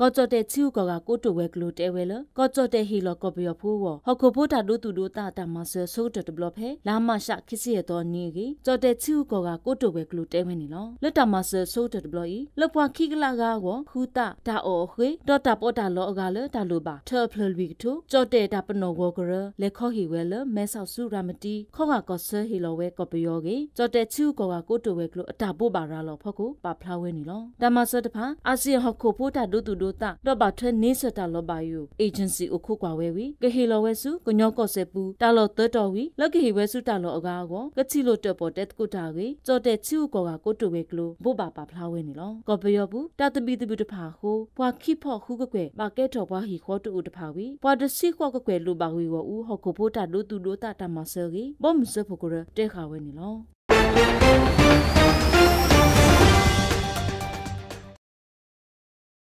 ကီၢ်ကၠီၣ်တဲၣ်ထံဂုၤကီၢ်ဂၤကိတိာ်ဝဲၤကျိၤတဲဝဲလၢ ကီၢ်ကၠီၣ်တဲၣ်ဟ့ၣ်လီၤကီၢ်ပယီၤဖိအဂီၢ် ဟီၣ်ခိၣ်ဖိတၢ်ဒိသူၣ်ဒိသးတၢ်မၤစၢၤအဆိကတၢၢ်တဘျီဖဲ လါမးရှးခံဆံယဲၢ်သီအနံၤအဂ့ၢ် ကၠီၣ်တဲၣ်ထံဂုၤကီၢ်ဂၤကိတိာ်ဝဲၤကျိၤတဲဝဲန့ၣ်လီၤ. လၢတၢ်မၤစၢၤအဆိကတၢၢ်တဘျီအံၤ လၢပှၤခံကလးအဂၤအဂီၢ် ဃုသး, တၢ်အီၣ်အဃ့ ဒီးတၢ်ပီးတၢ်လီအဂၤလၢတၢ်လိၣ်ဘၣ် ထၢအဖျၢၣ်လွံၢ်ကထိ ကၠီၣ်တဲၣ်တၢ်ပနီၣ်ဂီၤကရၢ လဲၤခီဟ့ၣ်ဝဲလၢ မဲဆီးဆူရၤမတံ ခီဂာ်ကီၢ်ဆၢဟ့ၣ်လီၤဝဲကီၢ်ပယီၤအဂ့ၢ် ကၠီၣ်တဲၣ်ထံဂုၤကီၢ်ဂၤကိတိာ်ဝဲၤကျိၤအတၢ်ဘိးဘၣ်ရၤလီၤအဖီခိၣ် ပာ်ဖျါဝဲန့ၣ်လီၤ. တၢ်မၤစၢၤတဖၣ် အၣ်စံၣ်ယၣ်ဟီၣ်ခိၣ်ဖိတၢ်ဒိသူၣ်ဒိသး ဒီးဘၣ်ထွဲန့ဆၢၣ်တၢ်လီၤဘၣ်ယိၣ် agency အိၣ်ခိးကွၢ်ဝဲဝံၤ ကဟ့ၣ်လီၤဝဲဆူ ကညီကီၢ်စဲၣ်ပူၤ တၢ်လီၢ်သၢတီၤဝံၤ လၢကဟ့ၣ်ဝဲဆူတၢ်လီၢ်အဂၤအဂီၢ် ကထံၣ်လိာ်တၢၣ်ပီၣ်တဲသကိးတၢ်အဂ့ၢ် ကၠီၣ်တဲၣ်ထံဂုၤကီၢ်ဂၤကိတိာ်ဝဲၤကျိၤ ဘိးဘၣ်ပာ်ဖျါဝဲန့ၣ်လီၤ. ကီၢ်ပယီၤပူၤ တၢ်သဘံၣ်သဘုၣ်တဖၣ်အဃိ ပှၤခံဖီၣ်ဃုကကွဲၢ် ဘၣ်ကဲထီၣ်ပှၤဟံၣ်ဃီတအိၣ်တဖၣ်ဝံၤ ပှၤတဆံဃိးကကွဲၢ်လိၣ်ဘၣ်ဂ့ၢ်ဂီၢ်အူ ဟီၣ်ခိၣ်ဖိတၢ်ဒိသူၣ်ဒိသးတၢ်မၤစၢၤအဂ့ၢ် ဘီမုၢ်စၢဖှိၣ်ကရၢ တဲဃာ်ဝဲန့ၣ်လီၤ.